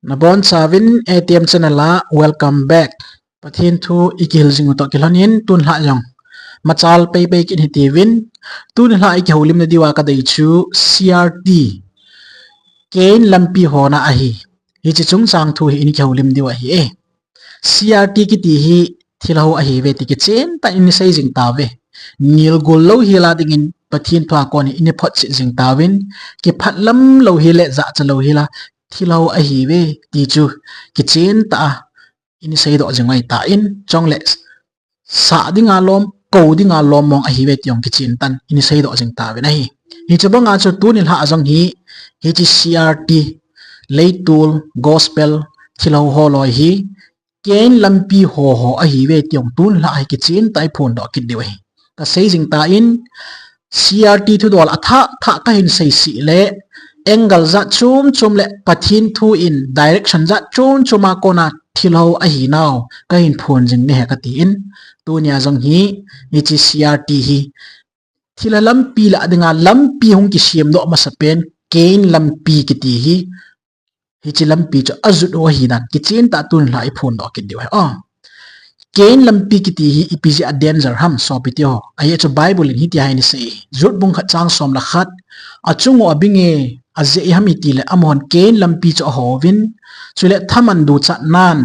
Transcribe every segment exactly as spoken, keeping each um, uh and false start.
Nabonchauvin A T M channel a welcome back. Pathen thu i kihil jing u toh kilhonin tun lha jong machal peipei kit hitiuvin, tun lha i kihoulimna diuva kadei chu C R T, Cain lampi hona ahi. Hiche chungchang thu hi i kihoulim diu ahi e. C R T kiti hi thilha ahiuve ti kichen tah in i sei jing tauve. Ngilgul louhel a dingin Pathen thua kon hi i photchet jing tauvin, kiphat lam louhel le jachat louhel a thilha ahiuve ti chu kichen tah a i seidoh jing u ahitan, chule sah dinga lom, kou dinga lom mong ahiuve ti jong kichen tah in i seidoh jing tauvin ahi. Hiche banga chu tuni lha jong hi, hiche C R T, leitul, gospel, thilha holoi hi, Cain lampi ho ho ahiuve ti jong tun lha hi kichen tah i phondoh kit diu ahi. Kasei jing tan, C R T thudol athah thah kahin seisih le, angle jat chom chom le Pathen thu in direction jat chom chom a kona thilha ahinau kahin phon jing nahi katin, tunia jong hi, hiche C R T hi thilha lampi lah dinga lampi hung kisemdoh masapen Cain lampi kiti hi, hiche lampi chu ajut u ahidan kichen tah tun lha i phondoh kit diu ahi. Cain lampi kiti hi ipi jeh a danger ham sopi teho? Ajeh chu Bible in hitia hi asei, Jude bung khat chang som le khat, achung u abinge, ajeh ipi ham itile amahon Cain lampi chu ahouvin, chule thaman duchatnan,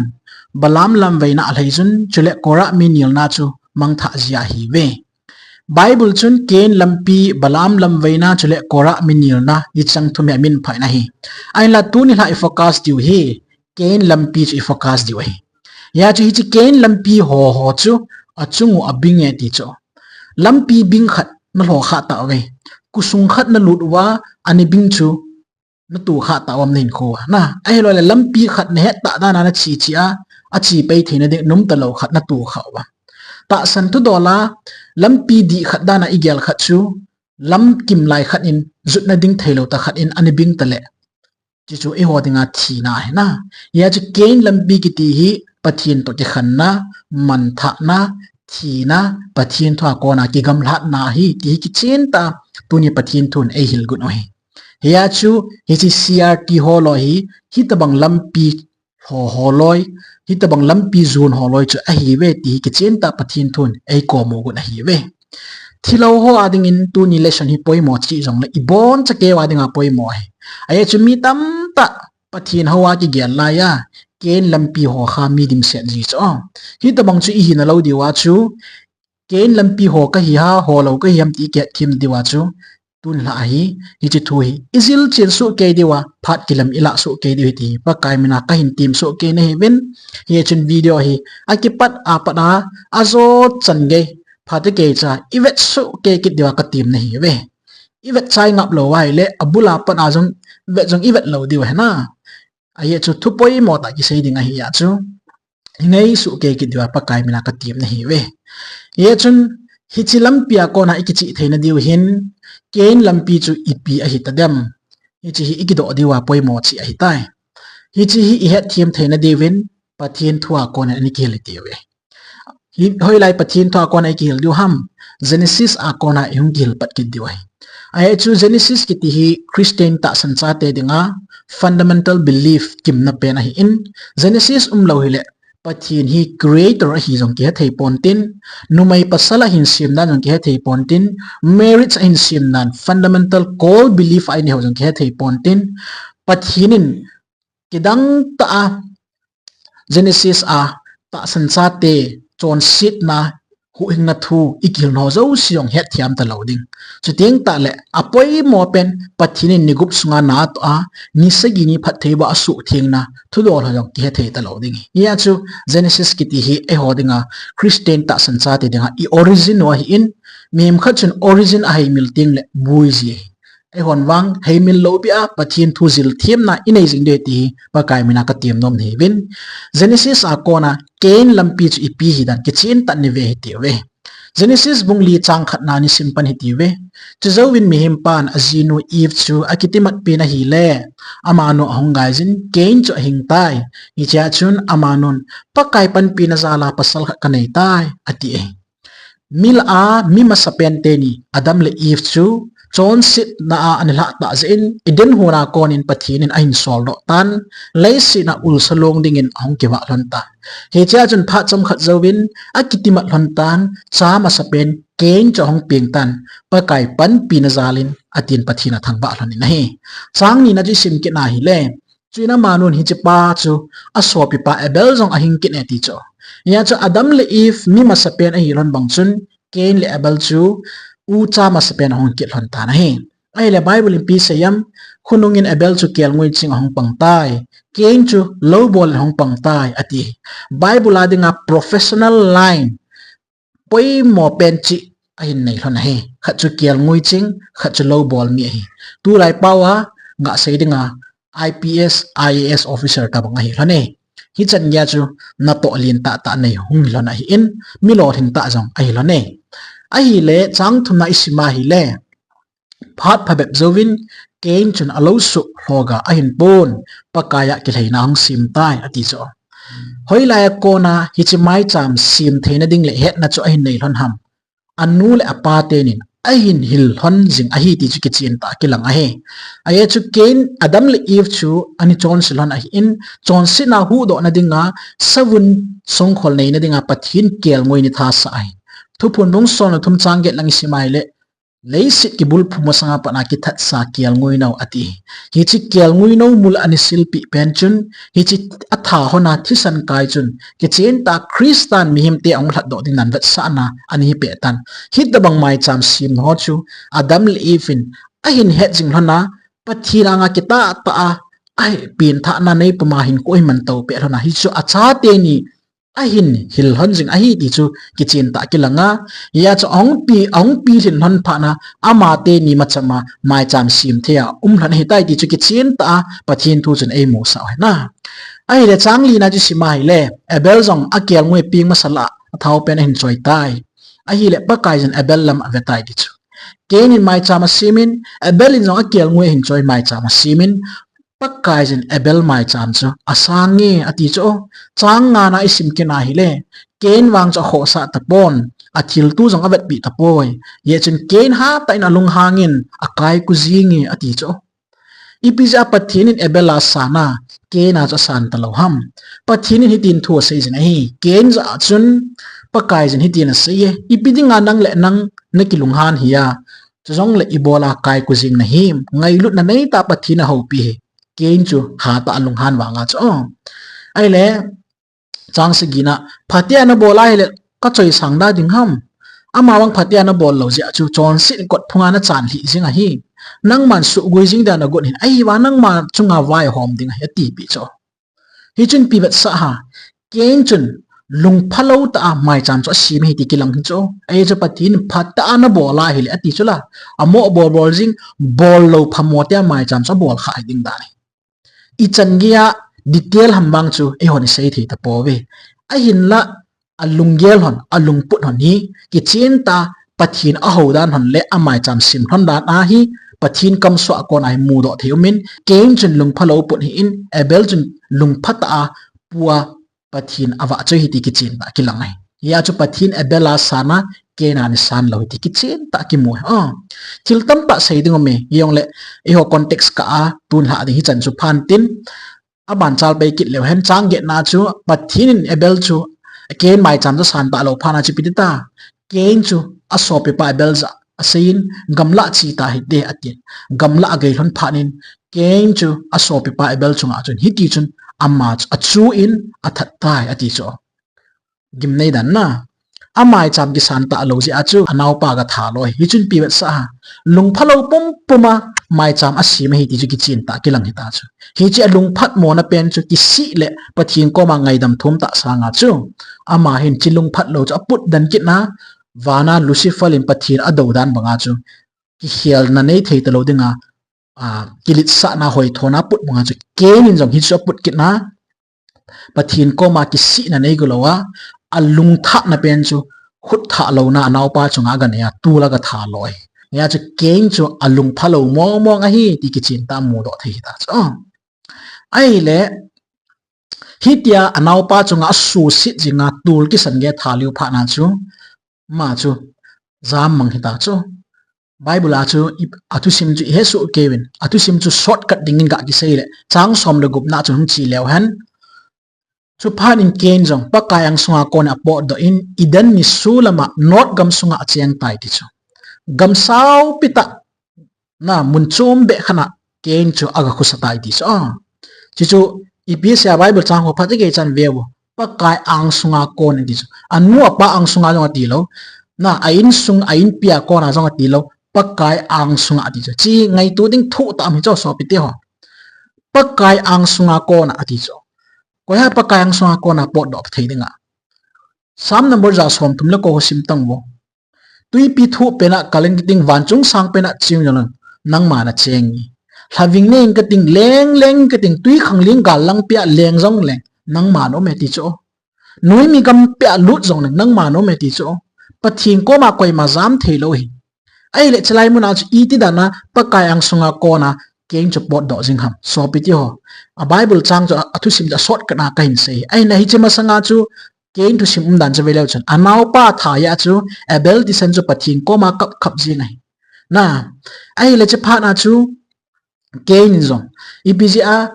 Balaam lamveina alheijun, chule Korah mi nilna chu mangthah jia ahiuve. Bible chun Cain lampi, Balaam lamveina, chule Korah mi nilna, hiche chang thum hi amin phat in ahi. Ahinla tuni lha i focus diu hi, Cain lampi chu i focus diu ahi. Hia chu hiche Cain lampi ho ho chu achung u abinge ti chu, lampi bing khat nalho kha tauve. Kusung khat nalut uva, ani bing chu natoh kha tauvam nahin kho na. Ahilou le lampi khat nahet tah dan a nache che a, ache pei theina ding nomtalou khat natoh kha uva. Tahsan thudol a lampi dih khat dan a i gel khat chu, lam kimlai khat in, jutna ding theilou tah khat in ani bing tale, hiche chu eiho dinga thina ahi na. Hia chu Cain lampi kiti hi Pathen toh kikhenna, manthahna, thina, Pathen thua kona kigamlatna ahi ti hi kichen tah tuni Pathen thun eihil got u ahi. Hia chu hiche C R T holoi hi, hitobang lampi ho holoi, hitobang lampi jon holoi chu ahiuve ti hi kichen tah Pathen thun eikom u got ahiuve. Thilha ho a dingin tuni lesson hi poimo cheh jongle iboncha keiho a dinga poimo ahi. Ajeh chu mi tamtah Pathen hou a kigel laiya, Cain lampi ho kha mi dimset ji chu. Hitobang chu ihina lou diuva chu, Cain lampi ho kahi ham, holou kahi ham ti i kihet them diuva chu, tun lha hi, hiche thu hi i jil chen soh kei diuva, phat kilam i lah soh kei diu ahi ti hi Pakai mina kahin tem soh kei nahiuvin, hichun video hi akipat apat a, ajo chan gei, phat kei cha i vet soh kei kit diuva katem nahiuve. I vet chai ngap lou ahile, abul a pat a jong vet jong i vet lou diu ahi na. Ajeh chu thu poimo tah kisei ding ahi a chu, i ngai soh kei kit diuva Pakai mina katem nahiuve. Hichun hiche lampi a kona i kichih theina diu hin, Cain lampi chu ipi ahi tadem, hiche hi i kidoh diuva poimo cheh ahitai. Hiche hi i hetthem theina diuvin, Pathen thua kona i kihil diu ahi. Hi, hoilai Pathen thua kona i kihil diu ham? Genesis a kona i hung kihil pat kit diu ahi. Ajeh chu Genesis kiti hi Christian tahsan chate dinga fundamental belief kimna pen ahin, Genesis umlou hile Pathen hi creator ahi jong kihe thei pontin, numei pasal ahin sem dan jong kihe thei pontin, marriage ahin sem dan, fundamental core belief a inei ho jong kihe thei pontin, Pathen in kidang tah a Genesis a tahsan chate chonsetna, huhhingna thu i kihil ho jouse jong hetthem talou ding. Chuteng tahle apoimo pen Pathen in ni gup sunga na atoh a, ni sagi ni phatthei uva asuhthengna thudol ho jong kihe thei talou ding. Hia chu Genesis kiti hi eiho dinga Christian tahsan chate dinga i origin u ahin, mihem khat chun origin aheimil tengle boi ji ahi. Eihon vang heimil lou beh a Pathen thu jil themna i nei jing diu ahi ti hi Pakai mina katem nom nahiuvin. Genesis a kona Cain lampi chu ipi hidan kichen tah in i ve hitiuve. Genesis bung li chang khatna i sim pan hitiuve. Chujouvin mihem pan ajinu Eve chu akitimat pen ahile, amanu ahung gaijin Cain chu ahing tai. Hichea chun amanun, Pakai panpina jal a pasal khat kanei tai, ati ahi. Mil a mi masapen teni, Adam le Eve chu chonsetna a ana lhah tah jeh in, Eden hon a kon in Pathen in ahin soldoh tan, leiset a ulsa long dingin ahung kivah lhon tan. Hichea chun phat chomkhat jouvin akitimat lhon tan, cha masapen Cain chu ahung peng tan, Pakai panpina jal in atin Pathen athangvah lhon in ahi. Chang nina chu isim kit na hile, chuin amanun hichepa chu asopipa Abel jong ahing kit e ti chu. Hia chu Adam le Eve mi masapen ahi lhon bang chun, Cain le Abel chu ucha masapen ahung kit lhon tan ahi. Ahile Bible in ipi asei em, khonung in Abel chu kelngoi ching ahung pang tai, Cain chu loubol in ahung pang tai ati. Bible a dinga professional line poimo pen cheh ahin nei lhon ahi. Khat chu kelngoi ching, khat chu loubol mi ahi. Tulai pao a, gah sei dinga I P S, I A S officer tabang ahi lhon e. Hichan geiya chu natoh lentah tah nei hung hi lhon ahin, mi lolhing tah jong ahi lhon e. Ahile, chang thumna isim a hile, phat phabep jouvin Cain chun alou suh lhoga ahin pon, Pakai a kilhaina ahung sem tai ati chu. Hoilai a kona hiche maicham sem theina ding le hetna chu ahin nei lhon ham? Anu le apa tenin ahin hil lhon jing ahi ti chu kichen tah a kilang ahi. Ajeh chu Cain, Adam le Eve chu ana chonse lhon ahin, chonsetna huhdohna dinga savun songkhol neina dinga Pathen kelngoi ana thasah ahi. Thuphon bung som le thum chang get lang isim a hile, leiset kibulphu masanga pat a kithatsa kelngoi nou ati. Hiche kelngoi nou mul ana silpeh pen chun, hiche atha lhon a thisan kai chun, kichen tah a Christian mihemte ahung lhatdoh ding dan vetsahna ana hi peh tan. Hitabang maicham semna ho chu Adam le Eve in ahin het jing lhon a, Pathen anga kitah tah a, apenthahna neipuma hinkho ahin manto peh lhon a, hichu achateni ahin hil lhon jing ahi ti chu kichen tah a kilang a. Hia chu ahung pi, ahung pilhin lhon phat a, amateni machama maicham sem thei a um lhon ahitai ti chu kichen tah a Pathen thu chun eimusah u ahi. Ahile chang lina chu isim a hile, Abel jong akelngoi peng masa lah a athao pen ahin choi tai. Ahile Pakaiyin Abel lam ave tai ti chu. Cain in maicham asemin, Abel in jong akelngoi ahin choi maicham asemin, Pakaiyin Abel maicham chu asang e ati chu. Chang ngana isim kit na hile, Cain vang chu akhohsah tapon, athilto jong avetpeh tapoi. Hijeh chun Cain hatah in alunghangin akaikho jing e ati chu. Ipi jeh a Pathen in Abel a asan a, Cain a chu asan talou ham? Pathen in hitin thu asei jin ahi. Cain jah a chun Pakaiyin hitin asei e, ipi dinga nang le nang nakilunghan hia? Chujongle ibola kaikho jing nahim? Ngailutna neitah a Pathen ahoupi hi. Cain chu hatah a alunghan vanga chu. Ahile, chang sagina, phatea nabol ahile kachoisang da ding ham? Amavang phatea nabol lou jeh a chu chonset kot phunga nachan lhih jing ahi. Nangman suhgui jing dia nagot hin, ahivang nangma chunga vaihom ding ahi atipeh chu. Hichun ipi vetsah ham? Cain chun lungphalou tah a maicham chu asem ahi ti kilang hi chu. Ajeh chu Pathen in phatah a nabol ahile ati chu la, amoh bolbol jing, bollou phamo tia maicham chu abol kha hi ding dan ahi. Ichan geiya detail ham vang chu eihon isei thei tapouve. Ahinla alunggel lhon, alungput lhon hi kichen tah a Pathen ahou dan lhon le amaicham sem lhon dan ahi, Pathen kamsoh a kona hi mudoh thei umin, Cain chun lungphalou put ahin, Abel chun lungphatah a pu a Pathen avahchoi ahi ti kichen tah a kilang ahi. Hia chu Pathen Abel a asan a, Cain a ana san lou ahi ti kichen tah a kimu ahi. Thil tamtah sei ding aume, hijongle eiho context kah a tun lhah ding hichan chu phan tin, aban chalpai kit leu hen. Chang getna chu Pathen in Abel chu Cain maicham chu asan talou phat a chu ipi ati ta? Cain chu asopipa Abel jah a aseiyin, gamlah che tahite atin. Gamlah agei lhon phat in Cain chu asopipa Abel chunga chun hitichun ama chu achuh in athat tai ati chu. Gimnei dan na. Amaicham kisan talou jeh a chu anaopa agatha loi. Hichun ipi vetsah ham? Lungphalou pumpum a maicham asem ahi ti chu kichen tah a kilang hita chu. Hiche alungphatmona pen chu kisih le Pathen koma ngaidam thum tah sanga chu, ama hin hiche lungphatlou chu aput den kit na, vana Lucifer in Pathen adou dan banga chu kikhelna nei thei talou dinga, a, kiletsahna hoithona aput banga chu Cain in jong hichu aput kit na, Pathen koma kisihna nei golou a, alungthahna pen chu khut thah louna anaopa chunga aganei a, tol a agatha loi. Hia chu Cain chu alungphalou mongmong ahi ti kichen tah a mudoh thei hita chu. Ahile, hitia anaopa chunga asuhset jinga tol kisan gei tha lheh phat a chu, ama chu jam mang hita chu. Bible a chu i, athusim chu ihesoh kei uvin, athusim chu shortcut dingin gakisei le, chang som le gupna chu hung che leu hen. Chuphat in Cain jong Pakai angsunga kon apotdoh in, Eden nisu lama Nod gam sunga acheng tai ti chu. Gam saupi tah na mun chom beh khat a Cain chu aga khosa tai ti chu. A, chuchu ipi asei a Bible chang ho phat igei chan veu. Pakai angsunga kon ati chu. Anu apa angsunga jong ati lou. Na, a insung, a inpi a kona jong ati lou. Pakai angsunga ati chu. Chi ngaito ding thu tam hi chu sopite ho. Pakai angsunga kona ati chu. Koi ham Pakai angsunga kona potdoh thei dinga? Psalm number ja som thum le ko ho sim tang vo. Twipi thuh pena kal ing kating, vanchung sang pena ching jong nangma nacheng e. Lhaving nei ing kating, leng leng ing kating, twikhanglen gal langpia leng jong leng, nangma naum e ti chu. Noimi gampi a lut jong leng, nangma naum e ti chu. Pathen koma koima jam thei lou hi. Ahile chulai muna chu iti dana Pakai angsunga kona Cain chu potdoh jing ham, sopite ho? A Bible chang chu a, athusim chu a shortcut a kahin sei. Ahina hiche masanga chu Cain thusim umdan chu veleu chun, anaopa thah a chu Abel thisan chu Pathen koma kap khap jing ahi. Na, ahile chuphat a chu Cain in jong, ipi jeh a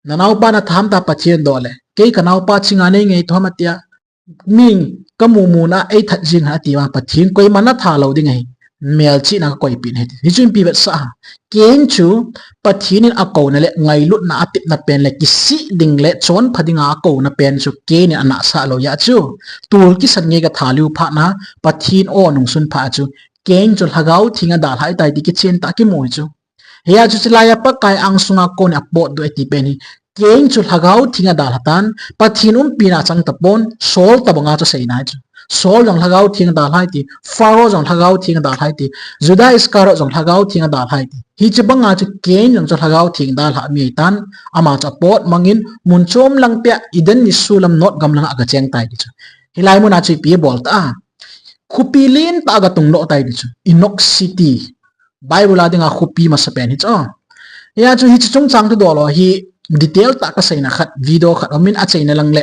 nanaopa nathat ham tia Pathen doh le, kei kanaopa chinga nei ngaito ham atia, mi kamu muna eithat jing ham ati vang Pathen koima nathat lou ding ahi. Melchihna kakoipeh ahi ti. Hichu ipi vetsah ham? Cain chu Pathen in akouna le ngailutna atepna pen le kisih ding le chonpha dinga akouna pen chu Cain in anasah lou jeh a chu, tol kisan ngei kathat lheh phat na, Pathen o nungsun phat a chu Cain chu Lhagao Theng adalhah tai ti kichen tah a kimu hi chu. Hia chu chulai a Pakai angsunga kon apotdoh e ti pen hi, Cain chu Lhagao Theng adalha tan, Pathen umpina achang tapon, Saul tabanga chu seina hi chu. Saul jong Lhagao Theng adalhai ti, Pharaoh jong Lhagao Theng adalhai ti, Judas Iscariot jong Lhagao Theng adalhai ti. Hiche banga chu Cain jong chu Lhagao Theng dalha mi ahitan, ama chu apot mangin, mun chom langpia Eden nisu lam Nod gam langa aga cheng tai ti chu. Hilai muna chu ipi abol ta a? Khopi lentah aga tungdoh tai ti chu. Enoch City. Bible a dinga khopi masapen hi chu. Hia chu hiche chungchang thudoh lou hi detail tah kaseina khat, video khat umin achaina lang le,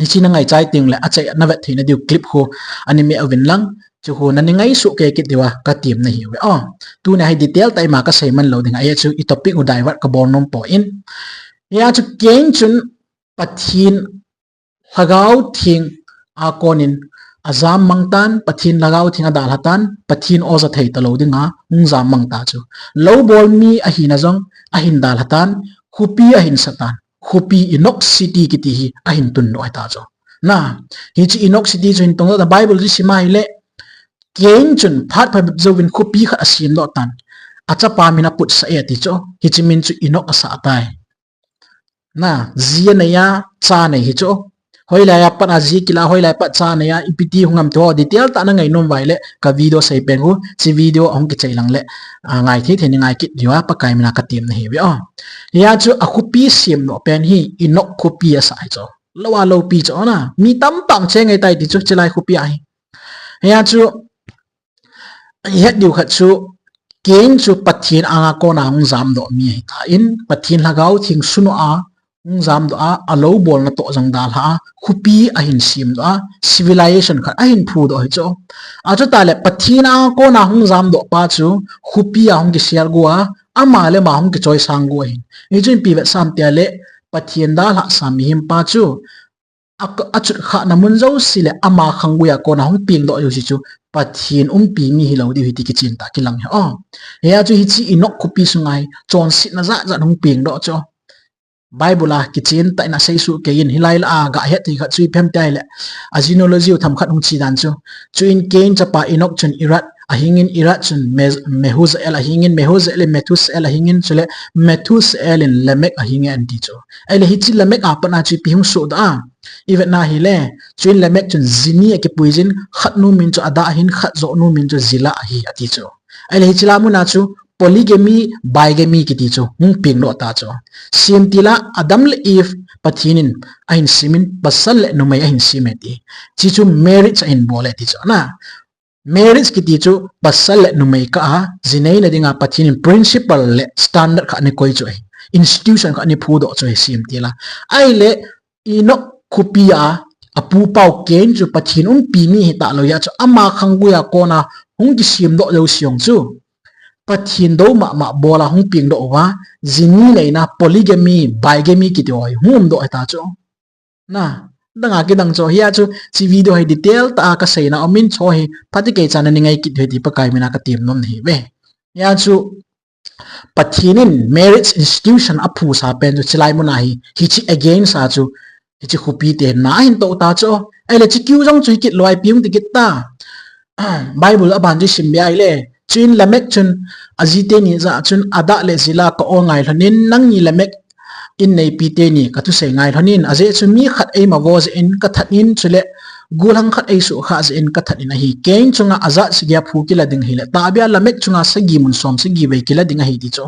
hiche nangaichai teng le achai navet theina diu clip khu ani me uvin lang, chu khu nani ngaisoh kei kit diuva katemna ahiuve. O, tunia hi detail tah ima kasei man lou ding ahi chu, i topic u divert kabol nom poi. Hia chu Cain chun Pathen Lhagao Theng a konin ajam mang tan, Pathen Lhagao Theng adalha tan, Pathen o ja thei talou dinga hung jam mang ta chu. Lou bol mi ahina jong ahin dalha tan, khopi ahin sa tan, khopi Enoch City kiti hi ahin tundoh ta chu. Na, hiche Enoch City chu hin tungdoh ta, Bible chu sim a hile, Cain chun phat phabep jouvin khopi khat asemdoh tan, achapa min aputsah e ati chu. Hiche min chu Enoch asah tai. Na, ji anei a, cha anei hi chu. Hoilai a pat a ji kila, hoilai a pat cha anei a, ipi ti hung ham ti ho detail tah a nangai nom uva ahile, ka video sei pen khu, hiche video ahung kichai lang le, a, ngai thei thei in ngai kit diuva, Pakai mina katemna ahiuve. O, hia chu akhopi semdoh pen hi Enoch khopi asah hi chu. Lou a loupi chu na, mi tamtah cheng ngei tai ti chu, chulai khopi a hi. Hia chu ihet diu khat chu, Cain chu Pathen anga kona hung jamdoh mi ahitan, Pathen Lhagao Theng sunoh a hung jamdoh a, alou bolna toh jong dalha a, khopi ahin semdoh a, civilization khat ahin phudoh hi chu. Achutah le Pathen anga kona hung jamdoh pa chu khopi a hung kiselgu a, ama le ama hung kichoisanggu ahin. Hichu ipi vetsah ham tia le, Pathen dalhah sa mihem pa chu a, achutkhahna mun jouse le ama khanggui a kona hung pengdoh jouse chu Pathen umpi mi hilou diu ahi ti kichen tah a kilang hi. O, hia chu hiche Enoch khopi sunga hi chonsetna jat jat hung pengdoh chu. Bible a kichen tah in asei soh kei in, hilai lah a gahet thei khat chu ipi ham tia ahile, a genealogy u themkhat hung che dan chu. Chuin Cain chapa Enoch chun Irad ahingin, Irad chun Me-, Mehujael ahingin, Mehujael in Methusael ahingin, chule Methusael in Lamech ahinge ati chu. Ahile hiche Lamech a pat a chu ipi hung sohdoh a? Ivet na hile, chuin Lamech chun ji ni akipuijin, khatnu min chu Adah ahin, khatjohnu min chu Zillah ahi ati chu. Ahile hiche lah a muna chu polygamy, bigamy kiti chu hung pengdoh ta chu. Semtil a Adam le Eve Pathen in ahin semin, pasal le numei ahin sem e ti. Hiche chu marriage ahin bol e ti chu na. Marriage kiti chu pasal le numei kah a ji neina dinga Pathen in principle le standard khat ana koi chu ahi. Institution khat ana phudoh chu ahi semtil a. Ahile Enoch khopi a apu pau Cain chu Pathen umpi mi ahitalou jeh a chu ama khanggui a kona hung kisemdoh jouse jong chu Pathen dou mama bola hung pengdoh uva, jini neina polygamy, bigamy kiti ho hi hung umdoh hita chu. Na, dang a kidang chu, hia chu, hiche video hi detail tah a kaseina umin chu hi, phatecha nangai kit diu ahi ti Pakai mina katem nom nahiuve. Hia chu, Pathen in marriage institution aphusah pen chu, chulai muna hi, hiche against a chu, hiche khopite na ahin tou ta chu. Ahile hiche kiu jong chu hi kit lou ahi, pi hung ti kit ta. Bible aban chu isim be ahile, chuin Lamek chun, ajiteni jah a chun, Adah le Zillah ka-o ngai lhonin, nangni Lamek inneipi teni kathusei ngai lhonin, ajeh chu mi khat eima vo jeh in kathat in, chule gollhang khat eisuhkhah jeh in kathat in ahi. Cain chunga ajat sagi a phu kila ding ahile, tahbeh a Lamek chunga sagi mun som sagi vei kila ding ahi ti chu.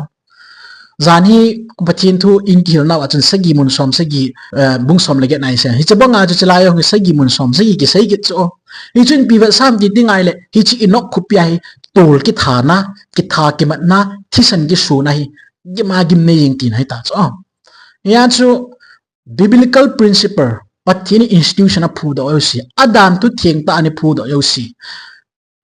Jan hi Pathen thu in kihilnau a chun sagi mun som sagi, eh, bung som le get na isei. Hiche banga chu chulai jong hi sagi mun som sagi kisei kit chu. Hichun ipi vetsah ham ti ding ahile, hiche Enoch khopi a hi tol kithana, kitha kimatna, thisan kisuna hi, gima gimnei jing tina hita chu. Hia chu biblical principle, Pathen in institution aphudoh jouse, adan thu thengtah a ana phudoh jouse,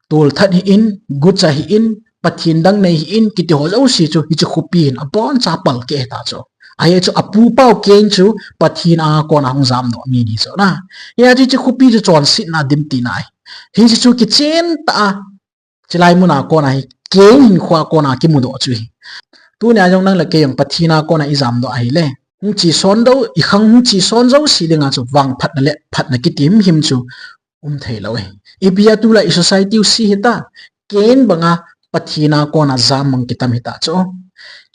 tolthat hih in, gucha hih in, Pathen dang nei hih in, kiti ho jouse chu, hiche khopi hin abonchan palkeh hita chu. Ajeh chu apupa u Cain chu Pathen a kona hung jamdoh mi ahi chu na. Hia chu hiche khopi chu chonsetna dim tina ahi. Hiche chu kichen tah a, chulai muna kona hi, Cain hinkhoa kona kimudoh chu ahi. Tunia jong nang le kei jong Pathen a kona ijamdoh ahile, hung cheson dou, ikhang hung cheson jouse dinga chu vangphatna le phatna kiti himhim chu um theilou ahi. Ipi a tulai i society u se hita, Cain banga Pathen a kona jammang kitam hita chu.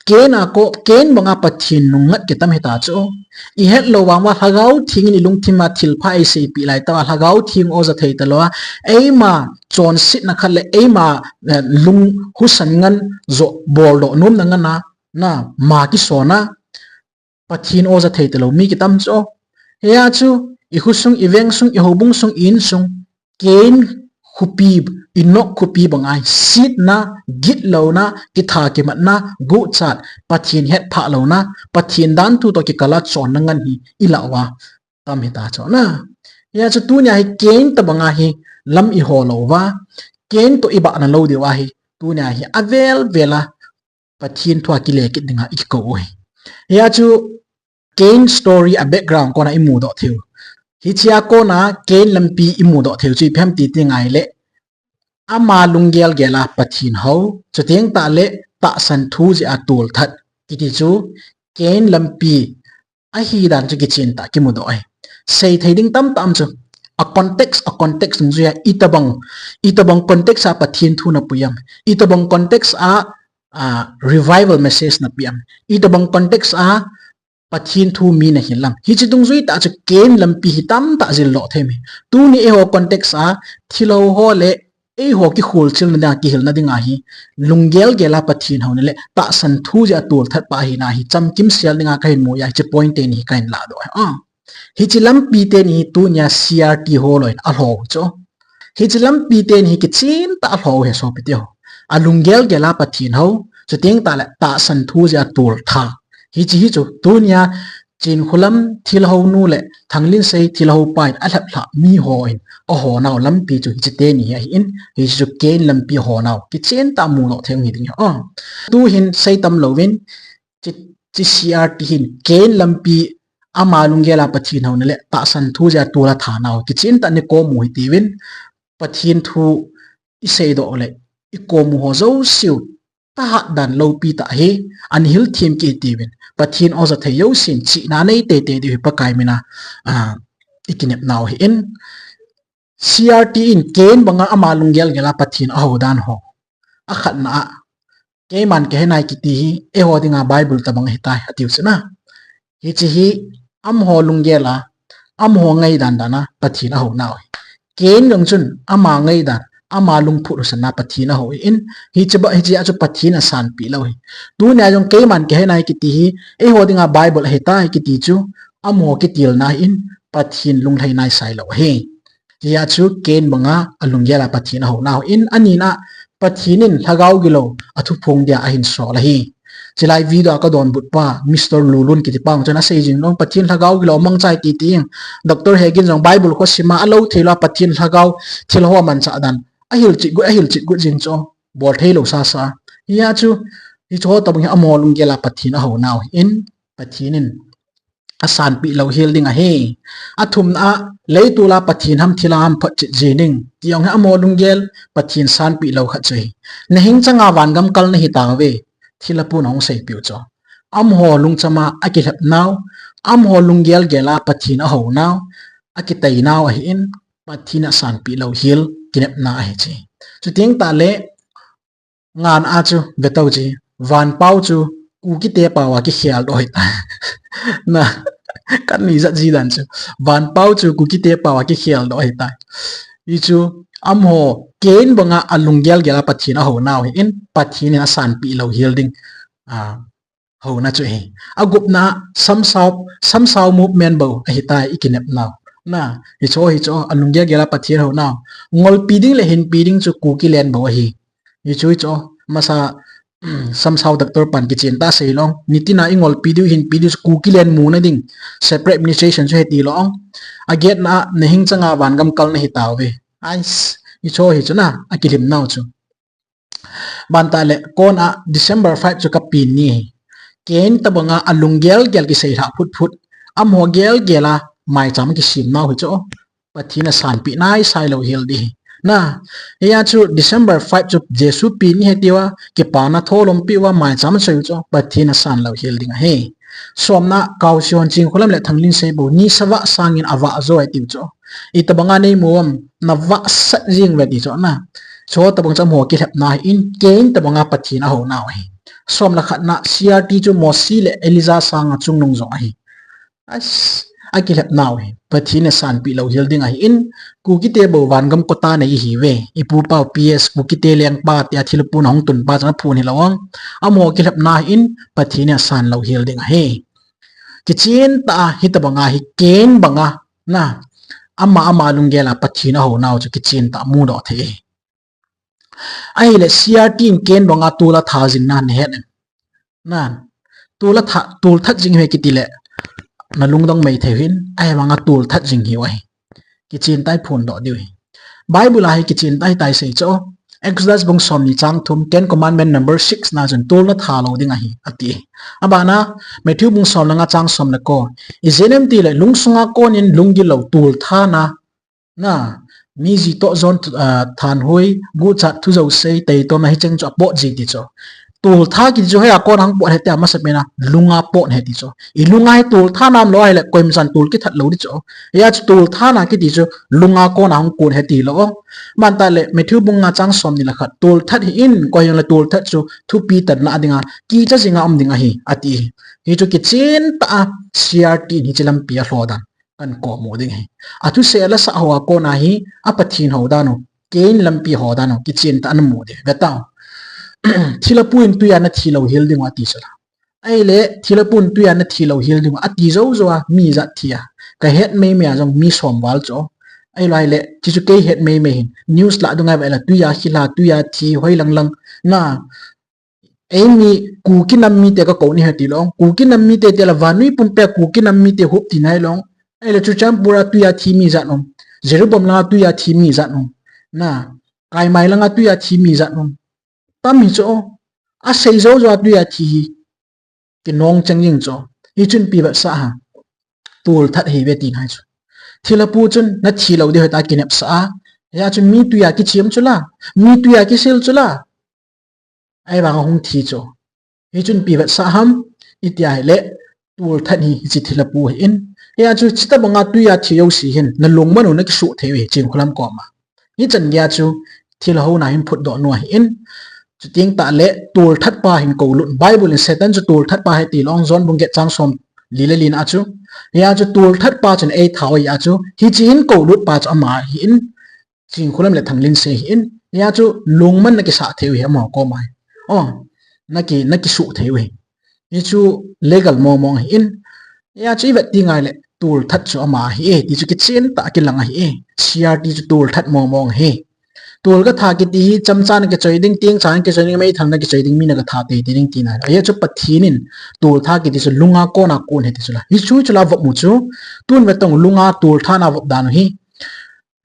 Cain a ko, Cain banga Pathen nungngat kitam hita chu. Ihet lou vang uva Lhagao Theng in ilungthim a thilpha eiseipeh lai tah uva, Lhagao Theng oja thei talou a, eima chonsetna khat le eima, eh, lung husa ngan jo boldoh nomna ngan a, na, ma kisona, Pathen oja thei talou mi kitam chu. Hia chu, ikhosung, ivengsung, ihoubung sung, i-insung, Cain khopi, Enoch khopi banga hi setna, gitlouna, kitha kimatna, guhchat, Pathen hetphah louna, Pathen danthu toh kikal a chonna ngan hi ilah uva tam hita chu na. Hia chu tunia hi Cain tobanga hi lam iho lou uva, Cain toh ibahna lou diu ahi, tunia hi avel vel a Pathen thua kile kit dinga ikikou u ahi. Hia chu Cain story a background kona imudoh theiu. Hichea kona Cain lampi imudoh theiu chu ipi ham ti ding ahile, ama lunggel gel a Pathen hou, chuteng tahle tahsan thu jeh a tolthat kiti chu Cain lampi ahidan chu kichen tah kimudoh ahi. Seithei ding tamtah um chu, a context, a context dungjuia itobang, itobang context a Pathen thu napui am, itobang context a, a, revival message napeh am, itobang context a Pathen thu mi nahil am. Hiche dungjui tah chu Cain lampi hi tamtah jildoh thei ahi. Tuni eiho context a thilhou ho le eiho kikholchilna dinga, kihilna dinga hi, lunggel gel a Pathen houna le tahsan thu jeh a tolthat pa ahina hi chamkimsel dinga kahin muiya, hiche point teni hi kahin lahdoh ahi. Hiche lampi teni hi tunia C R T holou in alhou chu. Hiche lampi teni hi kichen tah a alhou ahi sopite ho. Alunggel gel a Pathen hou, chuteng tahle tahsan thu jeh a toltha. Hiche hi chu tunia Chinkholam thilhounu le Thanglinsei thilhou pa in alheplhah miho in ahonau lampi chu hiche teni hi ahin, hiche chu Cain lampi ahonau kichen tah a mudoh thei u hi ding ahi. Tuhin seitam louvin, hiche C R T hin Cain lampi ama lunggel a Pathen houna le tahsan thu jeh a tol a thanau kichen tah a nakom u hitiuvin, Pathen thu iseidoh le ikom u ho jouseu thahat dan loupi tah hi, ana hilthem kit hitiuvin, Pathen oja thei jousen chihna nei teitei diu hi Pakai mina, a, ikinepnau ahin. C R T in Cain banga ama lunggel gel a Pathen ahou dan ho, akhatna a, keiman kahenai kiti hi eiho dinga Bible tobang ahitai atiu chu na. Hiche hi amaho lunggel a, amaho ngaidan dan a Pathen ahounau ahi. Cain jong chun ama ngaidan, ama lungphut husan a Pathen ahou ahin, hiche ba, hichea chu Pathen asanpeh lou ahi. Tunia jong keiman kahenai kiti hi eiho dinga Bible ahitai kiti chu amaho kitilna ahin, Pathen lunglhai naisai lou ahi. Hia chu Cain banga alunggel a Pathen ahounau ahin, anina Pathen in lhagao gilou athuphong dia ahin sol ahi. Chulai video a kadonbut pa Mister Lulun kiti pa jong chun asei jing lou, Pathen lhagao gilou mangcha ahi ti tin, Doctor Hagin jong Bible khu asima alou theilou a Pathen lhagao thilhou amanchah dan Ahil chit got, ahil chit got jing chu. Bol thei lou sasa. Hia chu, hichu ho tobang hi amaho lunggel a Pathen ahou nau ahin, Pathen in asanpeh lou hel ding ahi. Athumna a, leitol a Pathen ham thilha ham photchet jing ding. Ti jong hi amaho lunggel Pathen sanpeh lou khat chu ahi. Nahing chang a vangam kal nahi tauve. Thilha pun ahung seipeh u chu. Amaho lungcham a akilhep nau, amaho lunggel gel a Pathen ahou nau, akitei nau ahin, Pathen in asanpeh lou hel kinepna ahi chu. Chuteng tah le, ngana chu, ve tau chu, vanpao chu, Kukite pao a kikhel doh ahitai. Na, kan ni jat ji dan chu. Vanpao chu, Kukite pao a kikhel doh ahitai. Hichu, amaho, Cain banga alunggel gel a Pathen ahou nau ahin, Pathen in asanpeh lou hel ding. A, houna chu ahi. Agupna, samsao, samsao movement bou ahitai ikinep nau. Na, hichu, hichu, alunggel gel a Pathen ahou nau. Ngolpi ding le hinpi ding chu Kukiland bou ahi. Hichu, hichu, masa, samsao doctor pan kichen tah sei lou. Nitina ingolpi diu hinpi diu chu Kukiland muna ding. Separate administration chu hiti lou. Agetna, nahing chang a vangam kal nahi tauve. Ais, hichu, hichu na, akilhem nau chu. Bantah le, kona December five chu kapen ni ahi. Cain tobanga alunggel gel kisei lhah phut phut. Amaho gel gel a maicham kisem nau hichu. Pathen in asanpeh naisai lou hel ding ahi. Na, hia chu December five chu Jesu pen ni ahi tiuva, kipana thoulompeh uva maicham soi u chu Pathen in asan lou hel ding ahi. Somna, Kaosi hon Chingkholam le Thanglinsei bou, nisa vah sangin avah jo ahi tiu chu. Itobanga neimu uvam, navahsat jing uve ti chu na. Chu tobang chu amaho kilhepna ahin, Cain tobanga Pathen ahou nau ahi. Som le khatna, C R T chu Mosi le Elijah sanga chungnung jong ahi. As, akilhep nau ahi. Pathen in asanpeh lou hel ding ahin, Kukite bou vangam quota nei ihiuve. Ipu pau P S, Kukite lengpa tia thilha pun ahung tun pa chang aphun hilou ang. Amaho kilhepna ahin, Pathen in asan lou hel ding ahi. Kichen tah a, hitobanga hi Cain banga, na, ama, ama lunggel a Pathen ahou nau chu kichen tah a mudoh thei ahi. Ahile C R T in Cain banga tol atha jing na nahet em? Na, tol atha, tol that jing ahi kiti le, nalungdong mei thei u ahin, ahivanga tol that jing ahiu ahi. Kichen tah a iphondoh diu ahi. Bible a hi kichen tah ahitai sei chu. Exodus bung somni chang thum, Ten Commandment number six na chun tol natha lou ding ahi, ati. Abana, Matthew bung som le nga chang som le ko. Ijeh inem itile, lungsunga konin lunggil lou tol that na, na, mi ji toh jon, ah, thanhoi, guchat, thu jousei, taitomna hicheng chu apot ji ti chu. Tol that kiti chu hoiya kona hung pot ahi tia, amasapen a lunga pot ahi ti chu. Ilunga hi tol that nam lou ahile, koima chan tol kithat lou di chu. Hia chu tol that na kiti chu lunga kona hung kon ahi ti lou. Bantah le, Matthew bung nga chang somni le khat, tol that hih in, koi hijongle tol that chu thupi tanna dinga kicha jinga um ding ahi, ati. Hichu kichen tah a C R T in hiche lampi alho dan kahin komu ding ahi. Athusei alasah hoa kona hi, a Pathen hou dan u, Cain lampi hou dan u, kichen tah a namu ding. Ve tau. Thilha pu in tuiya nathi lou hel ding u ati chu la. Ahile, thilha pun tuiya nathi lou hel ding u, ati jou jou a, mi ijat thi a. Kahet mei mei a jong mi som val chu. Ahilou ahile, hichu kei het mei mei hin. News lah dunga ve la, tuiya khilha, tuiya thi, hoi lang lang. Na, eimi, Kuki nam mite kakou nahi ti lou. Kuki nam mite tile, vannoi pumpi a Kuki nam mite hup ti nahi lou. Ahile, Churachandpur a tuiya thi mi ijat um. Jiribam langa tuiya thi mi ijat um. Na, Kaimai langa tuiya thi mi ijat um. Tam hi chu, asei jou jou a tuiya thi hi. Kinong chang jing chu. Hichun ipi vetsah ham? Tol that ahi ve tina ahi chu. Thilha pu chun nathi lou ding ahi tia kinepsah a. Hia chun mi tuiya kichem chu la. Mi tuiya kisil chu la. Ahivanga hung thi chu. Hichun ipi vetsah ham? Iti ahile, tol that hi, hiche thilha pu ahin. Hia chu hitobanga tuiya thi jouse hin, nalungmon u nakisuh thei u ahi, Chingkholam koma. Hichan geiya chu thilha houna hin phutdoh nu ahin. Chuteng tah le tol that pa hin koulut. Bible in Satan chu tol that pa ahi ti lou, John bung get chang somli le li na chu. Hia chu tol that pa chun eitha u ahi a chu. Hiche hin koulut pa chu ama ahin. Chingkholam le Thanglinsei ahin. Hia chu lungmon nakisah thei u ahi amaho koma hi. O, naki, nakisuh thei u ahi. Hichu legal mong mong ahin. Hia chu ivet teng ahile, tol that chu ama ahi e, ti chu kichen tah a kilang ahi e. C R T chu tol that mong mong ahi. Tol katha kiti hi, chamcha nakichoi ding, tengcha nakichoi ding, meithal nakichoi ding, mi nakatha tei tei ding tina ahi. Hia chu Pathen in tol that kiti chu lunga kona kon ahi ti chu la. Hichu chu la vop mu chu, tun ve tong lunga tol that na vop dan u hi.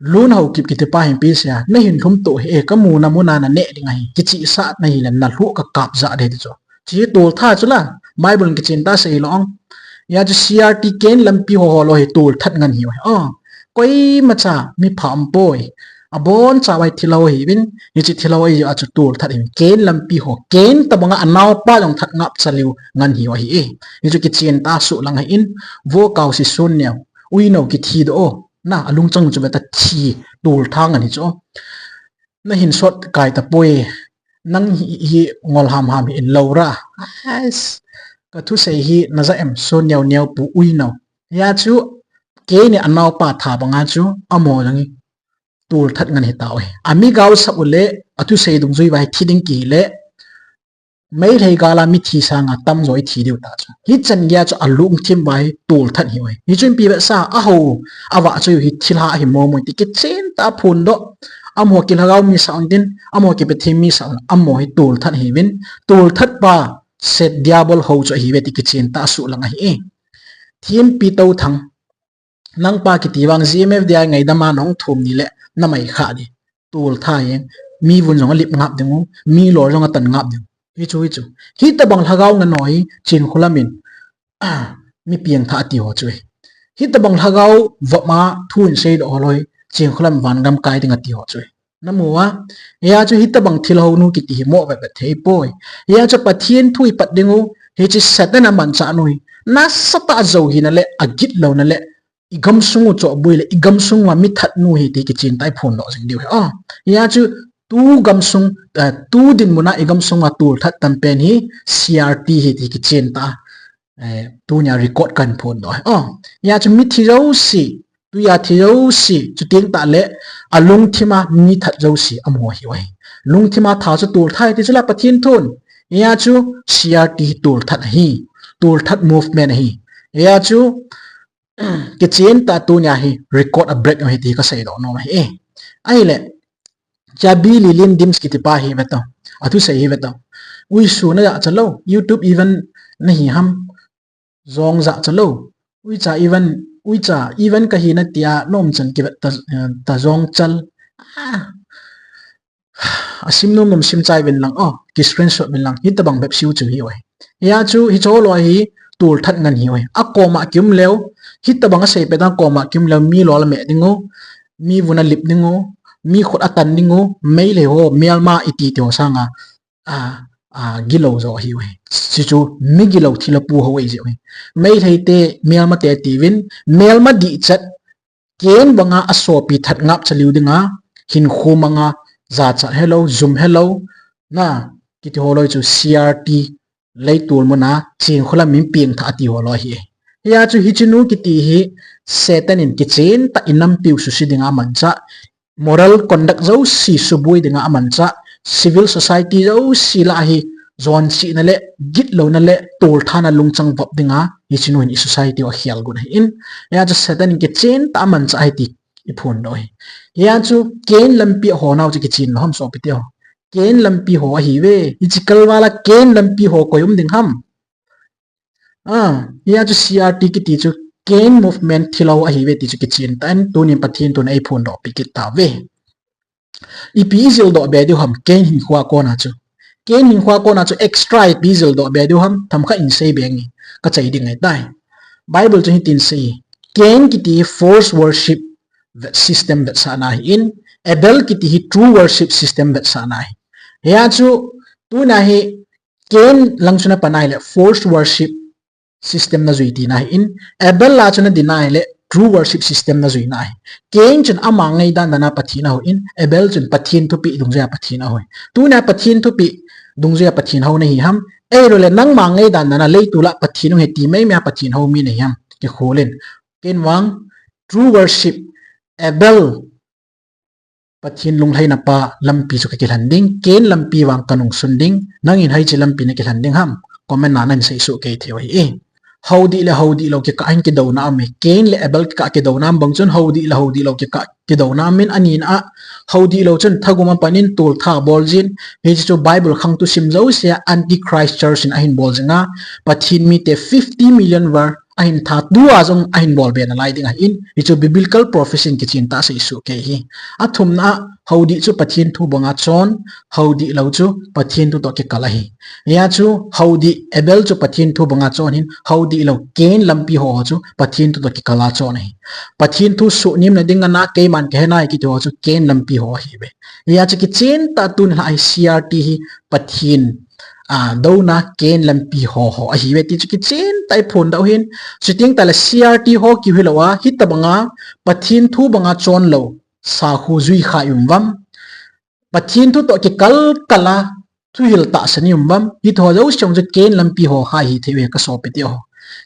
Lun Haokip kitipa hin pi sia, na hin lhum to hi, e, ka mu na mu na na neh ding ahi, kichihsah na hi le na lhuh ka kap jah de ti chu. Chi toltha chu la, Bible in kichen ta sei lo ong. Hia chu C R T Cain lampi ho ho lo hi tolthat ngen hi. Oh, koima cha mi pha um poi. Abon cha vai thilha hi vin, hichi thilha hi a chu tolthat hi. Cain lampi ho, Cain tabanga anaopa jong that ngap cha leu ngen hi ahi e. Hichu kichen ta suh lang ahin, Vokausi Sonneo, Uinao kithi doh o. Na, alungchang chu beta thi toltha ngen hi chu. Na hin sot kai ta poi. Nang hi, hi ngol ham ham hi in lo ra. Ais. Ka thusei hi na ja em Sonneo, Neo pu Uinao. Hia chu Cain in anaopa that banga chu amaho jong hi tolthat ngen hi tao hi. Ami gaosap u le, athusei dungjui vai thi ding kile, Meitei gal a mithi sanga tamjo i thi diu ta chu. Hichan gei a chu alungthim vai tolthat hi uve. Hichun pi vetsah a ho, avahchoi u hi thilha ahi mong mong ti kichen ta phondoh. Amaho kilhagao mi sah un tin, amaho kipathen mi sah un, amaho hi tolthat hi vin. Tolthat pa, Set Diabol ho chu ahi ve ti kichen ta suh lang ahi e. Thimpi Touthang. Nang pa kiti vang G M F D I ngaidam a nahung thum ni le na mai kha di. Toltha e. Mi vun jong alip ngap ding u, mi lol jong atan ngap ding u. Hichu, hichu. Hitabang lhagao ngen ho hi Chinkholam in, ah, mi piengthah ati ho chu e. Hitabang lhagao vop a thu in seidoh ho lo hi Chinkholam vangam kai ding ati ho chu e. Na mu a, hia chu hitabang thilha nu kiti hi mo vet vet thei poi. Hia chu Pathen thu i pat ding u, hichi Satan a manchah nu hi. Nasatah a jo hina le, agitlouna le, i gamsung u chohboi le, i gamsung a mi that nu hi ti kichen ta i phondoh jing diu hi. Oh, hia chu tu gamsung, eh, tu dinmun a i gamsung a tolthat tam pen hi C R T hi ti kichen ta. Eh, tunia record kan phondoh hi. Oh, hia chu mithi jouse, Tuia thi jouse, chuteng tah le, alungthim a mi that jouse, amaho hi uve. Lungthim a that chu toltha ti chu la Pathen thun. Hia chu C R T hi tolthat ahi. Tolthat movement ahi. Hia chu, kichen ta tunia hi record a break ahi ti ka seidoh nom ahi e. Ahile, Chabi Lilin Dims kiti pa hi ve to. Athusei hi ve to. Ui, su na ja cha lo. YouTube even na hi ham. Jong ja cha lo. Uicha even, uicha even ka hina tia nom chan kivet ta, eh, ta jong chal. Ah. Asim nom nom sim chai vin lang, oh, ki screenshot vin lang. Hitabang bep siu chu hi uve. Hia chu hicho lo hi tolthat ngen hi uve. Akoma kium leu. Hitabang asei pet a koma kium leu mi lol a meh ding u. Mi vun alip ding u. Mi khut atan ding u. Meitei ho, Myanmar iti ti ho sanga. A, a, gilou jo hi uve. Hichu mi gilou thilha pu ho uve ji uve. Meitei te, Myanmar te ti vin, Myanmar dihchet, Cain banga asopi that ngap cha leu dinga, hinkho manga, jachat helou, jum helou, na, kiti ho lo chu C R T, leitol mun a, Chinkholam min piengthah ati ho lo hi. Hia chu hichi nu kiti hi, Satan in kichen ta i nampiu suse dinga manchah, moral conduct jouse suboi dinga amanchah, civil society jouse lah a hi, jonchihna le, gitlouna le, tolthana lungchang vop dinga, hichi nu hin i society u akhel got ahin. Hia chu Satan in kichen ta amanchah ahi ti i phondoh hi. Hia chu Cain lampi a ho nau chu kichen lou ham sopi te ho. Cain lampi ho ahi ve, hichi kalval a Cain lampi ho koi um ding ham. Ah, hia chu C R T kiti chu Cain movement thilha ahi ve ti chu kichen ta in tunin Pathen thun ei phondoh pi kit tauve. Ipi i jildoh be diu ham Cain hinkhoa kona chu. Cain hinkhoa kona chu extra ipi i jildoh be diu ham themkhat in sei be nge ka chai ding ahitai. Bible chu hitin sei. Cain kiti false worship system vetsahna ahin, Abel kiti hi true worship system vetsahna ahi. Hia chu tunia hi Cain lang chu na pan ahile false worship system na jui tina ahin, Abel la chu na din ahile true worship system na juina ahi. Cain chun ama ngaidan dan a Pathen ahou in, Abel chun Pathen thupeh dungjuia Pathen ahou in. Tunia Pathen thupeh dungjuia Pathen hou na hi ham, ahilou le nangma ngaidan dan a leitol a Pathen hung ahi ti meimei a Pathen hou mi na hi ham, kikhol in. Cain vang, true worship, Abel, Pathen lunglhaina pa lampi chu ka kilhen ding, Cain lampi vang ka nungsun ding, nangin hiche lampi na kilhen ding ham, comment na nan sei soh kei thei u ahi e. Hou dih le hou dih lou kikah hin kidouna um e, Cain le Abel kikah kidouna um bang chun hou dih le hou dih lou kikah kidouna um in ani na a, hou dih lou chun thagum a pan in toltha bol jin, hiche chu Bible khangtou sim jouse a Antichrist Church in ahin bol jing a, Pathen mite fifty million var ahin that tua jong ahin bolbe nalai ding ahin, hichu biblical prophecy in kichen tah a seisuh kei hi. Athumna a, hou dih chu Pathen thu banga chon, hou dih lou chu Pathen thu toh kikal ahi. Hia chu hou dih Abel chu Pathen thu banga chon ahin, hou dih lou Cain lampi ho chu Pathen thu toh kikal a chon ahi. Pathen thu suhnem na ding ana keiman kahe nai kiti ho chu Cain lampi ho ahiuve. Hia chu kichen tah a tun la ahi C R T hi Pathen a, douna Cain lampi ho ho ahiuve ti chu kichen tah a iphondoh hin, chuteng tahle C R T ho kiu hilou a, hitabanga Pathen thu banga chon lou sakhu jui kha i um uvam. Pathen thu toh kikal kal a thuhil tahsan i um uvam. Hiho jouse jong chu Cain lampi ho kha hithei uve ka sopi teho.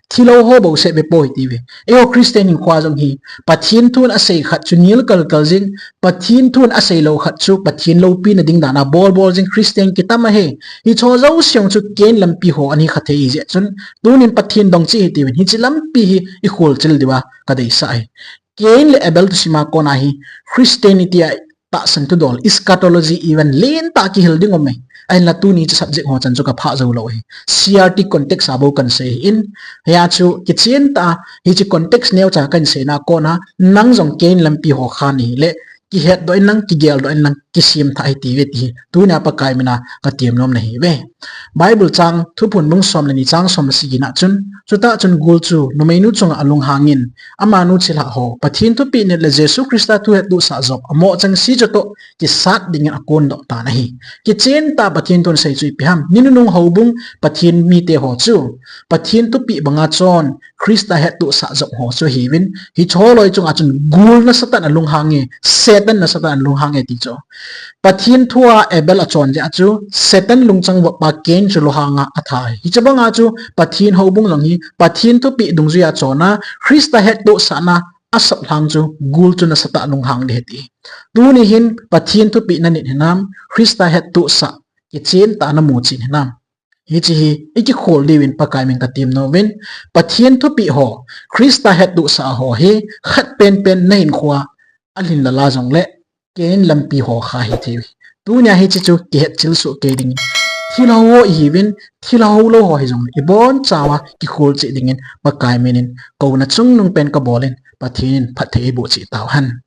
Thilou ho bouseh ve poi ti uve. Eiho Christian hinkho jong hi Pathen thu in asei khat chu nil kal kal jing, Pathen thu in asei lou khat chu Pathen loupina ding dan a bol bol jing Christian kitam ahi. Hiho jouse jong chu Cain lampi ho ana hi kha thei jeh chun, tunin Pathen dong cheh hitiuvin, hiche lampi hi i kholchil diuva ka deisah ahi. Cain le Abel thusim a kona hi Christianity a tahsan thudol, eschatology event lentah kihil ding um e. Ahinla tuni chu subject ho chan chu ka phah jou lou ahi. C R T context a bou kan sei ahin, hia chu kichen tah a hiche context neocha kan seina kona nang jong Cain lampi ho kha nahi le, kihetdoh in lang, kigeldoh in lang, kisem thah hitiuve ti hi tunia Pakai mina ka temnom nahiuve. Bible chang Thuphon bung som le ni chang som le sagi na chun, chutah chun gul chu numeinu chunga alunghangin, amanu chilhah ho, Pathen thupeh nit le Jesu Christa thuhettohsah jop, amoh chengse chutoh kisat dingin akondoh tan ahi. Kichen tah a Pathen thun seisui ipi ham, ni nunung houbung Pathen mite ho chu Pathen thupeh banga chon Christa hettohsah jop ho chu ahiuvin, hiche loi chunga chun gul nasatah in alunghang e, Satan nasatah in alunghang e ti chu. Pathen thua Abel achon jeh a chu Satan lungchang vop a Cain chu lunghanga atha ahi. Hiche banga chu Pathen houbung jong hi Pathen thupeh dungjuia chonna, Christa hettohsahna asap lhang chu gul chu nasatah a lunghang ding ahi ti. Tuni hin Pathen thupeh nanit hinam, Christa hettohsah kichen tah a namu chen hinam. Hiche hi ikikhol diuvin Pakai min ka temnom uvin, Pathen thupeh ho, Christa hettohsah ho hi khat penpen nahinkhoa alhin lala jongle Cain lampi ho kha hithei uve. Tunia hiche chu kihetchil soh kei dingin, thilha ho ihiuvin, thilha ho lou ho hijongle ibonchauva kikhol cheh dingin Pakai minin kouna chungnung pen kabol in, Pathen in phatthei eiboh cheh tauhen.